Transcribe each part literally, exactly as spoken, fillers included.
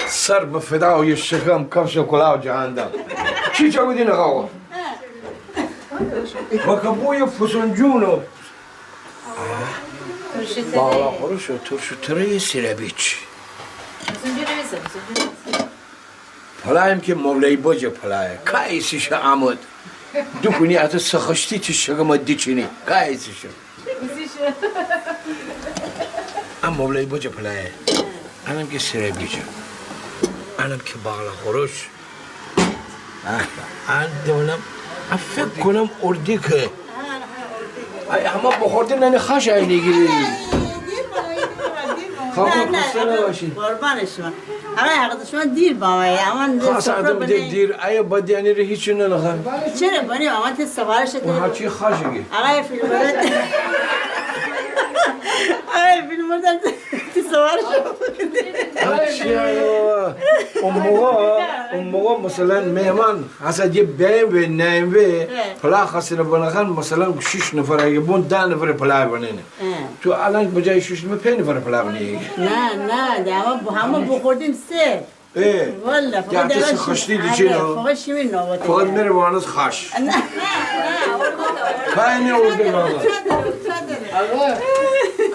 سر به فدای شکم، کفش و کلاه جهان دم. چی چه بودی نخوا؟ و که بوی فسنجون و باقلا خورش و ترش و تره سیره بیچ. پلایم که مولای بجه پلایه. کایسیش آمد. دوکونی اته سخشتی چی شکم دیچینی. کایسیش. ام مولای بجه پلایه. انم که سیره بیچه. انم که باقلا خورش. اه، ان دونم. اه، فکر کنم اردی که. ای، همه بخوردی ننی خاش ای نیگیری. خب، نه، نه، خسته نباشی. قربان شما. آقای حقت، شما دیر بامویی، امان خاص سفره آدم ده بنی. دیر، آیا بدیانی ره هیچی ننخواه؟ چره بنی، امان تی سفارش و هرچی خاش گی. آقای فیلم بردار. آقای فیلم بردار، تی سفارش. هرچی آیا. اون موقع، اون موقع مثلاً مهمان هسه دی بیم و نیم و پلا خاصینه بنخوان، مثلاً شیش نفر اگه بون، ده نفر پلا بنینه. تو الان به جای شیش نفر، پنج نفر پلا بنی. نه، نه، ده همه ب-، همه بخوردیم سه. اه. والله، فقط ده سه خشتی دیچینه. فقط شیمی نوبته. فقط میره وانس خاش. نه. پایینی اورده بابا.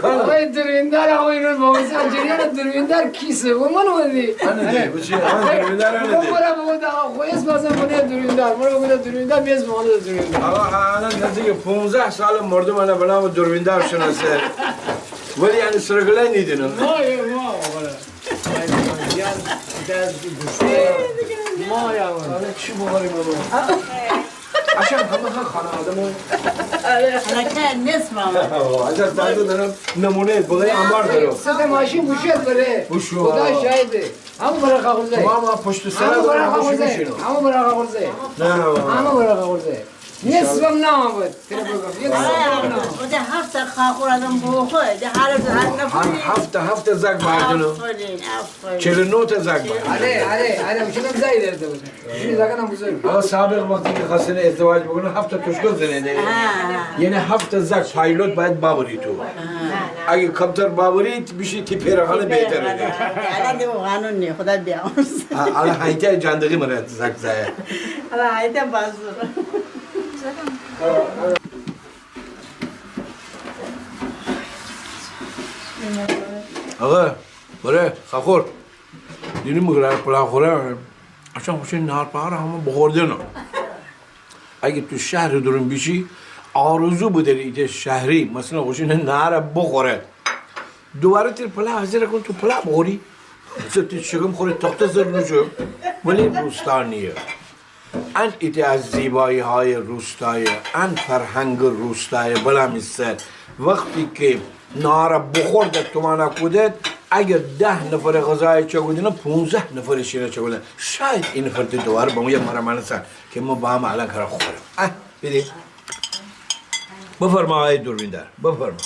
آقا، آقای درویندار، آقا اینو بابا، جریان درویندار کیسه؟ و من ودی. انه دی، بچه، آقا درویندار انه دی. مرا بگو، آقا، خو اسم بزن، بنه درویندار. مرا بگو درویندار، می اسم بنه درویندار. آقا، الان نزدیک پونزده سال مردم انه به نام درویندار شناسه. ولی انه سرگله نیدینم. ما، ما، آقا. ما یا. آره، چی بخوریم بابا؟ اشان همه خانه آدمو. آره، حالا که نصف هم. آه، اجازه دارم نمونه بقیه انبار دارم. سه تا ماشین بوشو بره. بوشو. خدا شاهده. همه برای خاخورزه. ما، ما پشت سر همه برای خاخورزه. همه برای خاخورزه. نه، نه، نه. همه برای خاخورزه. نصفم نامه بود. تره بگم. نصفم نامه. آره، اون ده هفت تا خاخور آدم بخوره، ده هر، هر نفری. هفت تا، هفت تا زاک بردنو. آفرین، آفرین. چهل و نه تا زاک بردنو. آره، آره، آره، اون شدم زایی درده بود. شیمی زاکانم بزرگ. آقا سابق وقتی که خواستن ازدواج بکنن، هفت تا توشکان زننده. آها. یعنی هفت تا زاک پایلوت باید باوری تو. آها. اگه کمتر باوری، بیشی تی پیرهنه بهتره. الان ده قانون نیه، خدا بیامرزه. آه، الان هایته جندقی مره زاک زایه. الان هایته بازور. آقا، بره، خاخور. دینی مگه پلا خوره. اصلاً خوشی نهار پهار همه بخوردنه. اگه تو شهر دورون بیشی، آرزو بداری ایته شهری، مثلاً خوشی نهار بخوره. دوباره تره پلا حاضر کن، تو پلا بخوری. مثلاً تو شکم خوره، تخته زر نوشه. ولی روستا نیه. ان ایته از زیبایی‌های روستایه، ان فرهنگ روستایه، بلا می سر. وقتی که نهار بخورده تومانا کودد، اگه ده نفر غذای چاکودینه، پونزده نفر شیره چاکودینه. شاید ای نفر تی دوباره بمویه مره مانسه که مو با هم الان کره خورم. اه، بیدی. بفرما آقای دوربیندار، بفرما.